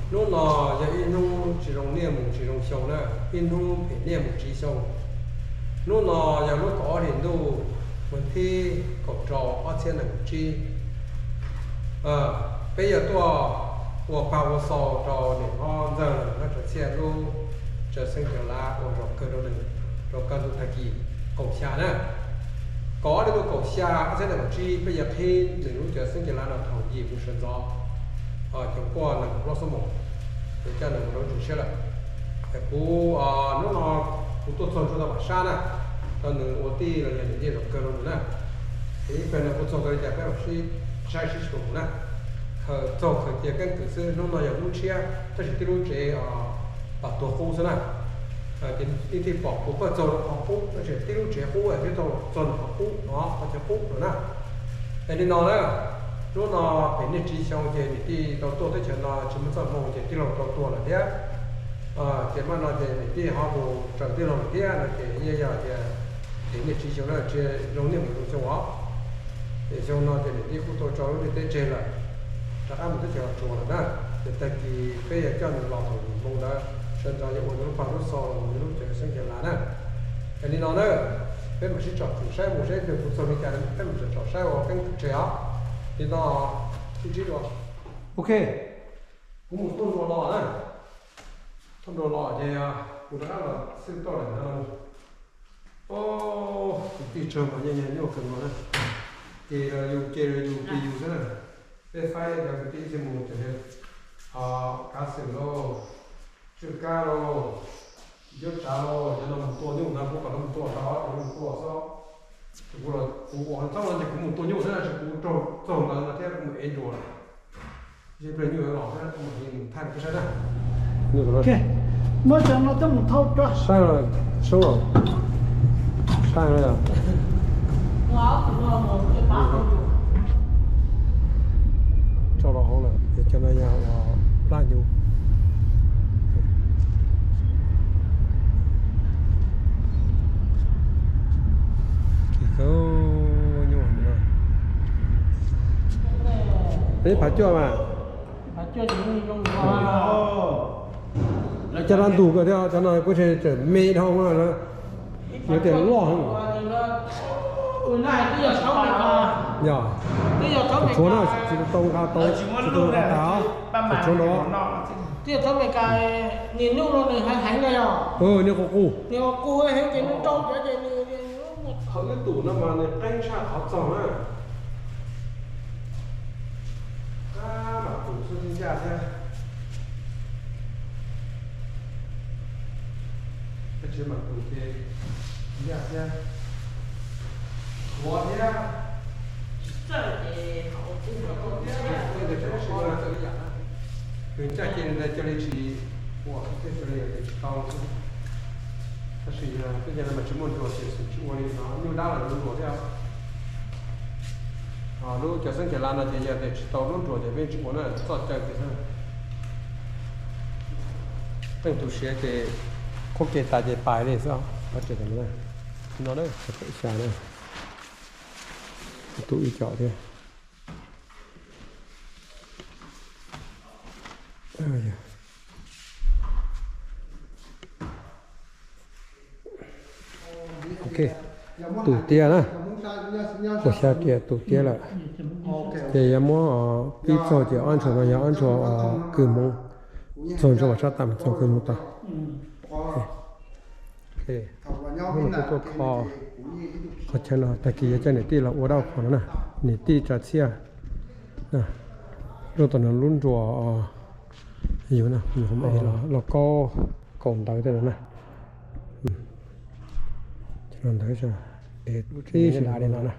Hnub no yog ib hnub tsis zoo niaj mus tsis zoo xyoo na, ib hnub phem niaj mus tsiv xyoo. Hnub no yog lub kaum ob hlis ntuj, vas thib kaum rau ob txhiab nees nkaum tsib. Peb yuav tuaj ua pag ua xaus rau niam hlob Ntxawg Nab Tsav Txhiaj lub cawv xeeb cawv lav uas zaum kawg rau nws rau kaj ntug tag kis kaum xya na. Kaum ob hlis ntuj kaum xya ob txhiab nees nkaum tsib peb yuav qhib nws lub cawv xeeb cawv lav no thaum yim mus sawv ntxov, xyoo kuaj nees nkaum plaub xuab moos, ces coj nws mus rau lub tsev siab lawm. Es kuv, hnub no kuv tuaj txog tsuas tau pam sab na, rau nws ua tij los yog niam tij zaum kawg rau nws na. Es ib pliag no kuv txog tau li cas peb mam sib saib sib xyuas na. Khaws txog khaws cia keeb kwm xwb, hnub no yog lub tshiab tab sis tib lub tsev pam tuag qub xwb na. Ces ib txhij pom kuv pawg txog rau qhov qub tab sis tib lub tsev qub es twb tau txog ntawm qhov qub no, qhov chaw qub lawm na. Es li no na, hnub no phem niaj tsiv xyoo ces niam tij tau tuaj teb chaws no tsis muaj txoj hmoo ces tij laug tau tuag lawm thiab. Ces maj no ces niam tij ho mus tsaws tij laug lawm thiab no ces yeej yog tias phem niaj tsiv xyoo na, tsis zoo niaj mus zoo xyoo os. Ces xyoo no ces niam tij kuj tau tso lub ntiaj teb tseg lawm, rov qab mus teb chaws Los Tsuas lawm na. Ces tag kis peb yuav coj nws los thaum yim moo ntawd, sawv ntxov yuav ua nws lub pag lub xaus los nws lub cawv xeeb cawv lav na. Es li no na, peb mam sib tsom kwm saib mus seb ib pliag kuv txog li cas peb mam tsom saib ua keeb kwm tseg os. Li no, sib ntsib dua. Ok, kuv mus thauj nruas los na. Thauj nruas los ces kuv rov qab los xwb toj daim ntawd no. Kwv tij tsawg mas yeej yog nyuaj kawg nkaus na. Ces yus ces yus tis yus xwb na. Peb faib cov kwv tij ib txhia mus ces kav xwm lauj, tswj kab lauj, ncuab tsav lauj, cov no mus tua nyuj ntag, kuv kom lawv mus tua ntag, lawv mus tua xwb. Kuv, kuv ua txob no ces kuv mus tua nyuj xwb, tab sis kuv raug txaug ntawd no thiab kuv mus ev nruas. Ib pliag nyuj los thiab kuv mam li mus thaij rau peb saib na. Muab cov no coj mus thauj tso. Saib, saib, saib. Tso rau hauv lawm, cov no yog plab nyuj. Nyuj, phav cuaj mas. Coj dab ntug koj thiab, cov no kuv tseem me dhau na. Yog tias loj heev. Yog, tshuav na, tsis tau nqa tau, tsis tau nqa tas, tshuav no. Niag qus qus. Qhov wb tus no mas nws qeeb tshaj qhov txog na. Qab mam tus xwb thiaj ncaj thiab. Tab sis mam tus ces ncaj thiab. Thuav thiab. Nws ncaj ces nws ntawd cia li tsis ua thiab, cia li tsis tau xwb. Tab sis tej yam no mas tsis muaj nruas ces xwm tsis ua li no, nyuj dab los yuav nruas thiab. Lub cawv xeeb cawv lav no ces yog tias tsis tau lub nruas ces peb tsis ua na, txoj caw tias xwb. Teej tus siav ces qhuab ke tas ces pais li xwb. Qhov tseem no na, pem xya na, tu ib co thiab. Ok, tus tiab na, ua xya tiam tus tiab lawm. Ces yuav muab pib txog ces ob ntshua no yog ob ntshua kws hmoov, txog ntshua sab tam txog kws hmoov tag. Hnub no kuj tuaj kho qhov chaw no, tag kis yuav coj niam tij los ua dab qhua no na, niam tij Tsav Txhiaj. Lub tom no lub nruas yug na, yug los kaub kaum ntawd tej no na. Los ntawd Ib sij dav li no na,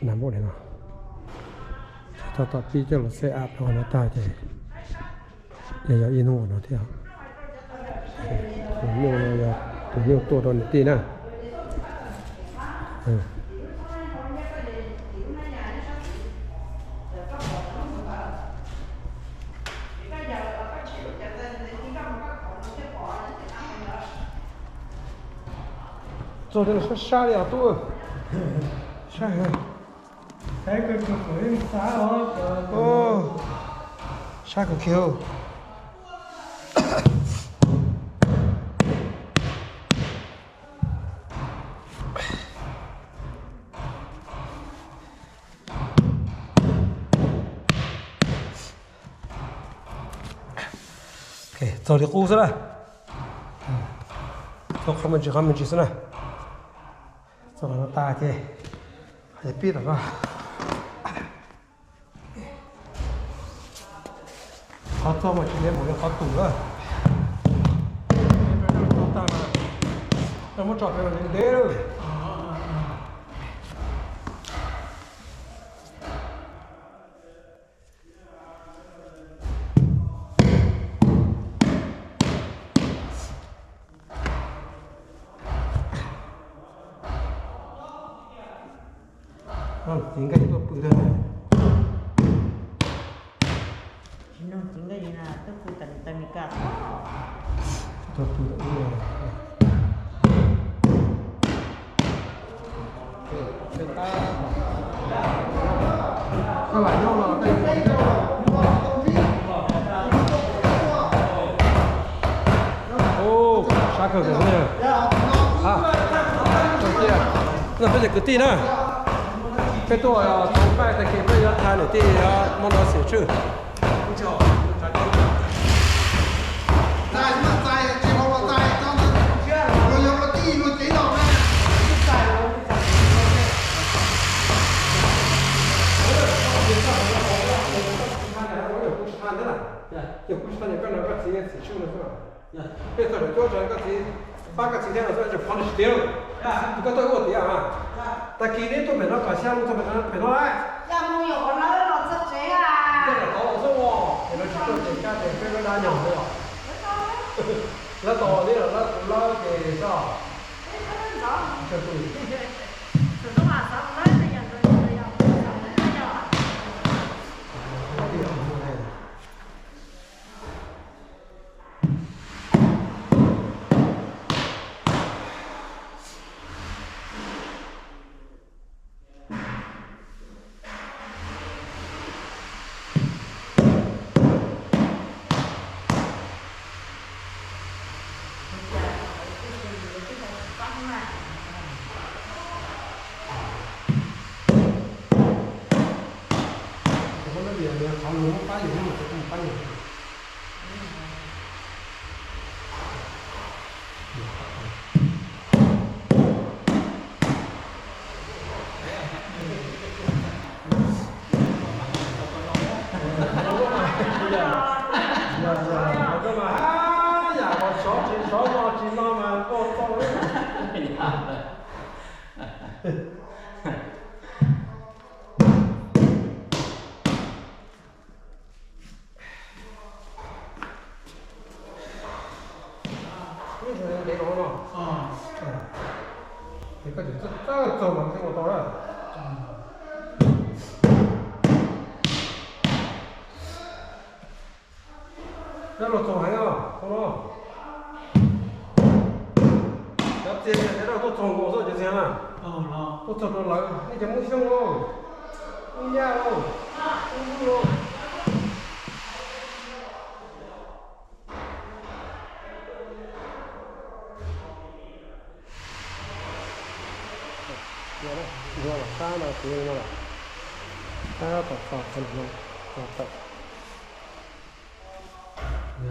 nag npaum li no, txog tom pib coj los set up rau no tag ces yog ib hnub no thiab. Tus nyuj no yog tus nyuj tuaj rau niam tij na. Txog li no sab sab li os tub. Sab heev. Sab kawg kiag. Txog li qub xwb na. Txog qhov me ntsis qhov me ntsis xwb na. Txog qhov no tas ces pib tom no. Qhov txog mas tsis ntev mus li qhov tus na. Txog tag mas muab tso pem mas ntev ntev lawm. Txiv nkawd tuaj pw tag. Tsis nug txiv nkawd li na, tuaj pw tom Meskas. Sab kawg kiag. No peb cov kwv tij na, peb tuaj txog paj tag kis peb yuav tha niam tij Hmoob Dawb Xim Tswj. Ces kuv tsis tau nyiam koj no, koj txiv Xim Tswj no xwb. Peb txog lawm cuab tso koj txiv, pab koj txiv thiab no xwb, tseem phov nws tsis tiav lawm. Koj tuaj ua tiav mas. Tag kis neb tuaj pem no kom xya mus txog pem no lawm. Koj tov los xwb os, es lawv tsis tuaj ces kab ces peb lawv dab nyog xwb os. Lawv tau li lawm, lawv kuv lawv ces tso. Koj tsis txawj txaug mas thiaj ua tau na. Dab laug txaug heev os, txaug no. Cov txiag tias dab laug tuaj txaug nkaus xwb cov txiag na. Tuaj txaug rau lawv, nej cov Hmoob Xyooj lauj, Hmoob Yaj lauj, Hmoob Nplog lauj. Sab no, sab tom txog txog no, txog tawm.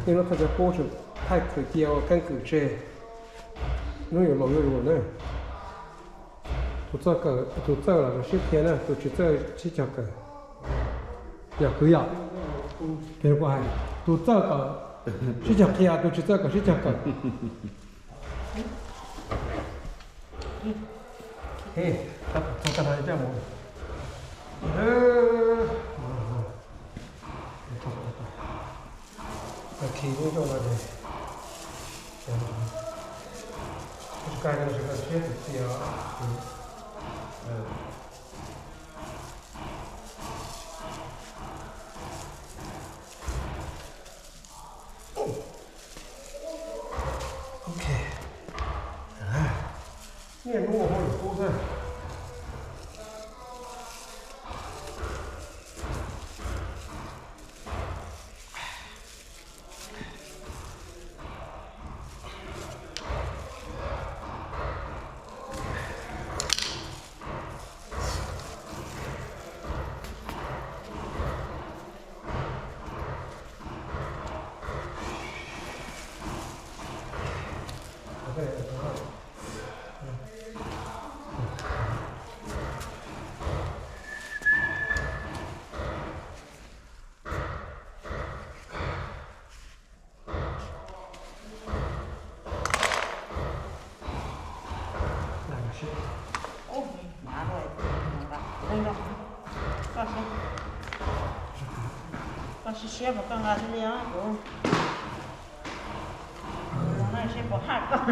Yeej no txog cov pub thaij khwv cia ua keeb kwm tseg. Hnub yuav laus yuav luag na. Tus txawj kawm, tus txawj los sib qhia na, tus tsis txawj sib cog kawm. Yog kwv yom? Tus txawj kawm sib cog qhia, tus tsis txawj kawm sib cog kawm. Tag no coj mus. Khi lub rau no ces, koj tsis koj siab tiag tiag. Ok. Niaj hnub ua hauj lwm kub xwb. Koj siab siab mas koj nqa xwb li os kuv. Kuv no siab puas haj koj.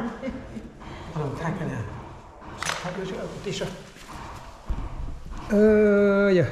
Yog.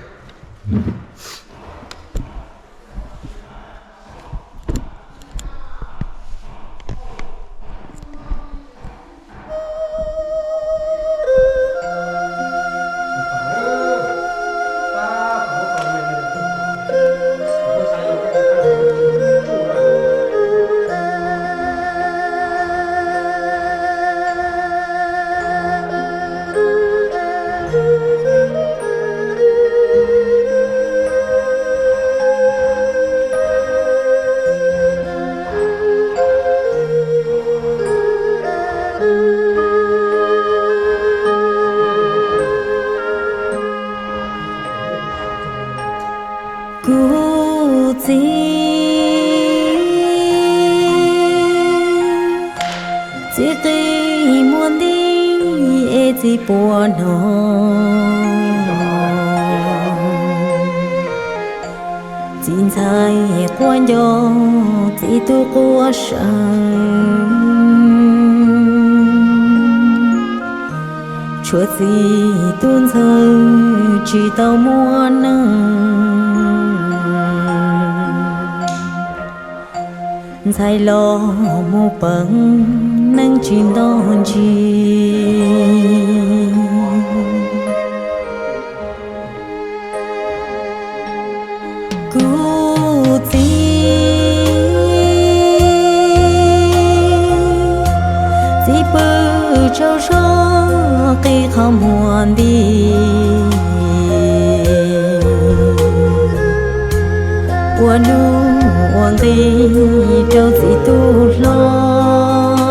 Kuv txiv, txiv qi muaj nti es txiv puas hnov. Txiv ntxhais quaj nco, txiv tub quaj seev. Tshuav txiv tub ntxawg tsis tau muaj neeg. Ntxhais los mus peev neeg tsis nto ntsis. Kuv txiv, txiv pw tsaug zog qi qhov muag nti. Ua nuj ua nqi rau txiv tub hlob.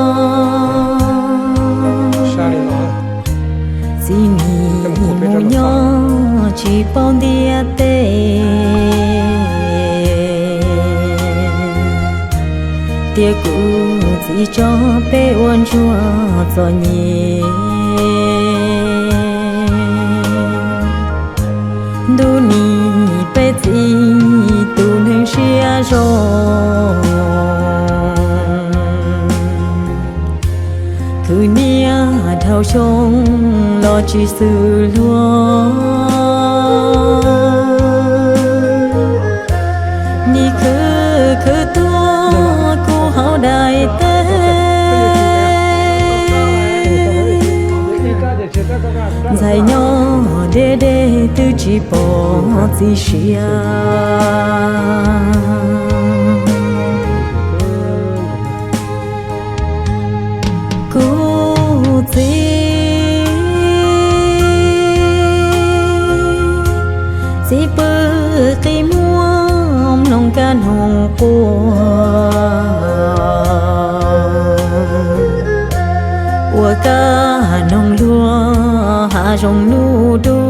Txiv nim mus nyob tsis paub ntiaj teb, tiam kuv txiv tso peb ua ntsuag txom nyem. Ntuj nim peb txiv tus neeg siab zoo, khwv niaj dhau xyoo los tsis xwm luag. Nim khwv khwv tuag kuv hauv daim teb, ntxhais nyob deb deb twb tsis pom txiv siav. Kuv txiv, txiv pw qi muag mloog kab noog quaj, ua kab noog luag hav zoov nub dub.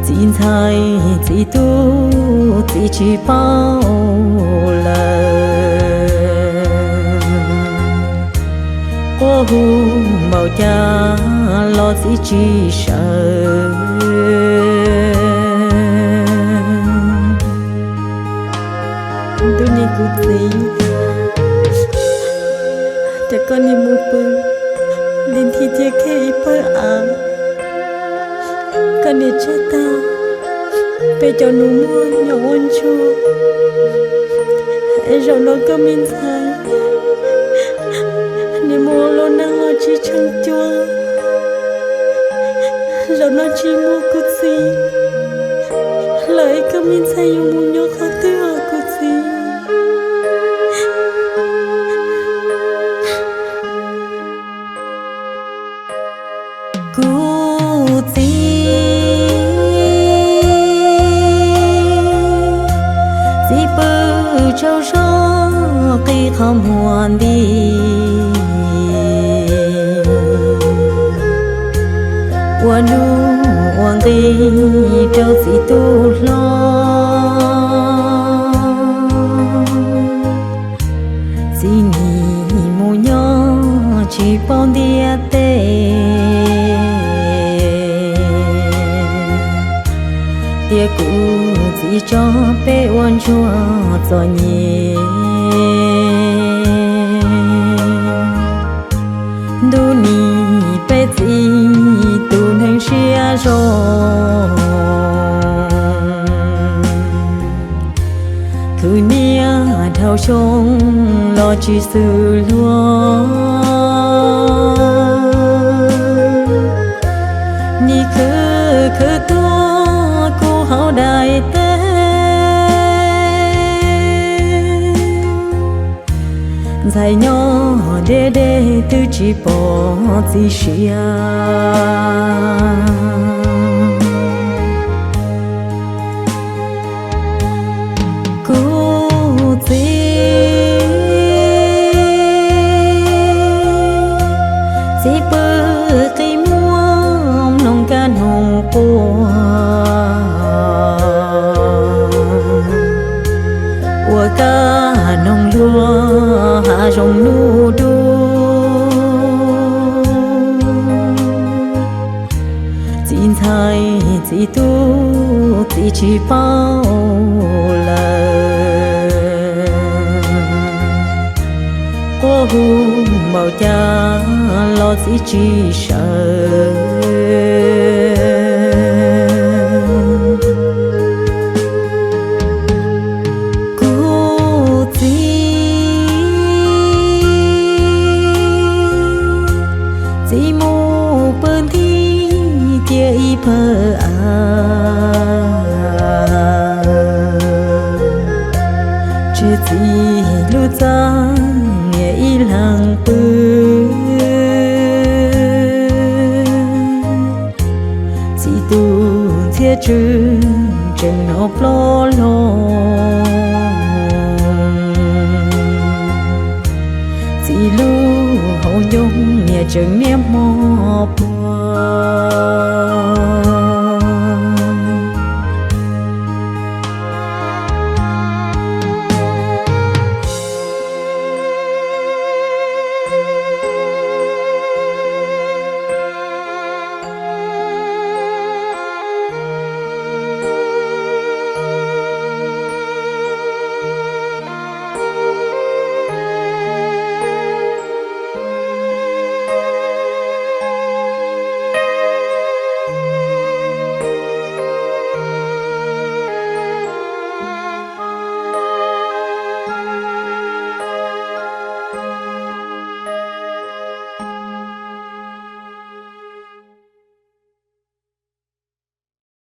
Txiv ntxhais txiv tub txiv tsis paub lawm. Hu npaum cas los txiv tsis sawv. Ntuj niam kuv txiv, cas koj niam mus pw li nthi cia kiag ib pawg av, koj niam tseg tag peb cov nus muag nyob ua ntsuag, es zaum no koj me ntxhais niam mus ua lub neej los tsis tsheej cua, zaum no tsis muaj kuv txiv lawm es koj me ntxhais yuav mus nyob qhov twg os kuv txiv? Kuv txiv, txiv pw tsaug zog qi qhov muag nti, ua nuj ua nqi rau txiv tus hlob. Txiv nim mus nyob tsis paub ntiaj teb, tias kuv txiv tso peb ua ntsuag txom nyem. Ntuj nim peb txiv tus neeg siab zoo, khwv niaj dhau xyoo los tsis xwm luag. Nim khwv khwv tuaj kuv hauv daim teb, ntxhais nyob deb deb twb tsis pom txiv siab. Kuv txiv, txiv pw qi muag mloog kab noog quaj, ua kab noog luag hav zoov nub dub. Txiv ntxhais txiv tub txiv tsis paub lawm, quaj hu npaum cas los txiv tsis sawv. Kuv txiv, txiv mus pw nthi cia ib pawg av, tseg txiv lub txaj niam ib leeg pw. Txiv tus ntxhiab tsw tseem hnov plob loo, txiv lub hauv ncoo niam tseem niab hmo puag.